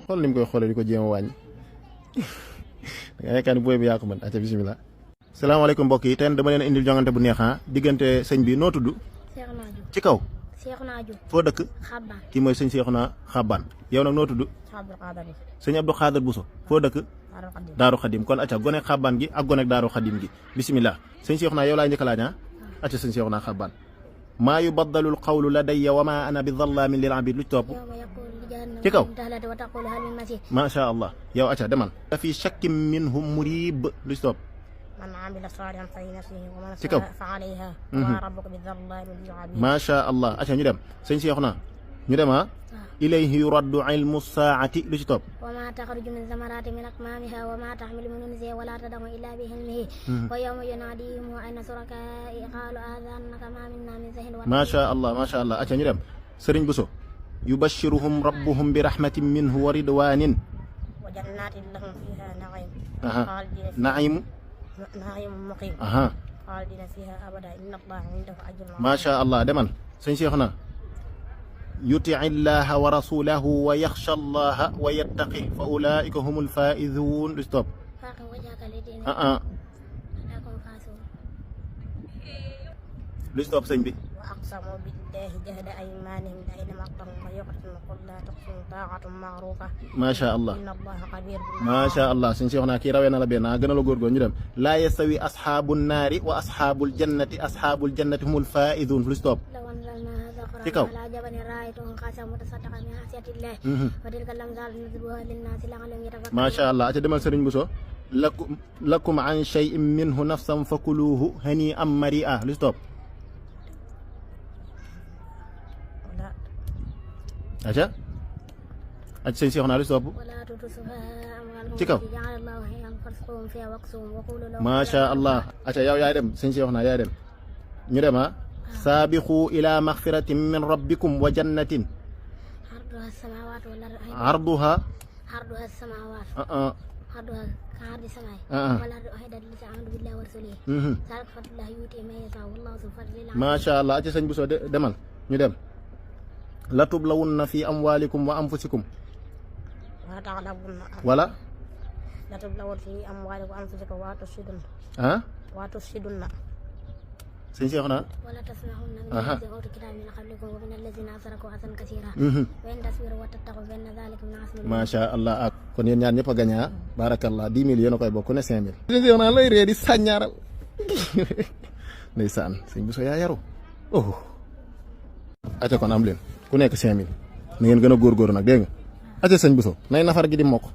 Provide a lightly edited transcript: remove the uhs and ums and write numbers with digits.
xool ni mu koy xoolee di ko jéem a wàññi da nga yaakaar ni booy bi yaa ko mën acca bisimilah. salaamaaleykum mbokk yi tey dama leen indil jongante bu neex diggante sëñ bi noo tudd. ci kaw. foo dëkk. kii mooy sëñ Seexuna Xabbaan yow nag noo tudd. sëñ Abdou Xaadir Buso foo dëkk. Daaru Xadim kon acca gone Xabbaan gi ak gone Daaru Xadim gi bisimilah sëñ Seexuna yow laa njëkk a laaj acca sëñ Seexuna Xabbaan maa yubaddalul qawlu ladayya wa maa ana bi dhallaamin lil abiid lu ci topp. ci kaw macha allah yow acca demal. fi shakkin minhum muriib lu ci topp. man amila saalihan falinafsihi wa man ci kaw fa alayha wa maa rabbuka bi dhallaamin lil abiid. macha allah acca ñu dem sëñ Seexuna ñu dem ilayhi yuraddu ilmu saati lu ci topp. wa maa taxruju min zamaraati min akmaamiha wa maa taxmilu min unsaa wa laa tada'u illaa bi ilmihi wa yawma yunaadihim ayna shurakaa'i qaalu aadhaanaka maa minnaa min shahiin. macha allah macha allah acca ñu dem sëriñ Buso yubashshiruhum rabbuhum bi rahmatin minhu wa ridwaanin wa jannaatin lahum fiihaa na'iim. na'iim muqiim. xaalidiina fiihaa abadan inna Allaaha indahu ajrun aziim. macha allah demal sëñ Seexuna yuti llaha wa rasulahu wa yaxsha allaha wa yattaqi fa ulaika humul faizun lu stop lu stop sëñ bi. wa aqsamu billahi jahda aymanihim la in aqtamu ma yuqtimu qul la tuqsimu taa'atun ma'rufa. macha allah inna allaha qadir. macha allah sëñ Seexuna kii rawee na la benn gën a la góorgóor ñu dem. laa yastawi asxaabu naari wa asxaabul jannati humul faizun lu stop ci kaw. macha allah aca demal sëriñ Buso lakum an shay'in minhu nafsan fakuluhu hani am mari'a lu stop aca sëñ Seexuna lu stop ci kaw. macha allah aca yow yaay dem sëñ Seexuna yaay dem ñu dem saabiqu ila maxfiratin min rabbikum wa jannatin arduha macha allah aca sëñ Buso demal ñu dem la tublawunna fi amwalikum wa anfusikum wala la tublawunna fi amwalikum wa anfusikum wa tufsidunna sëñ Seexuna wala tasma'unna min alladhina utul kitaba min qablikum wa min alladhina asraku adan kathira wa in tasbiru wa tattaqu fa inna dhalika min azmi al-umur. macha allah ak kon yéen ñaar ñëpp a gañe barakallah 10 000 yéen a koy bokk ne 5 000. sëñ Seexuna lay ree di sàññaaral ndeysaan sëñ Buso yaa yaru aca kon am leen ku nekk 5 000 na ngeen gën a góorgóorlu nag dégg nga aca sëñ Buso nay nafar gi di mokk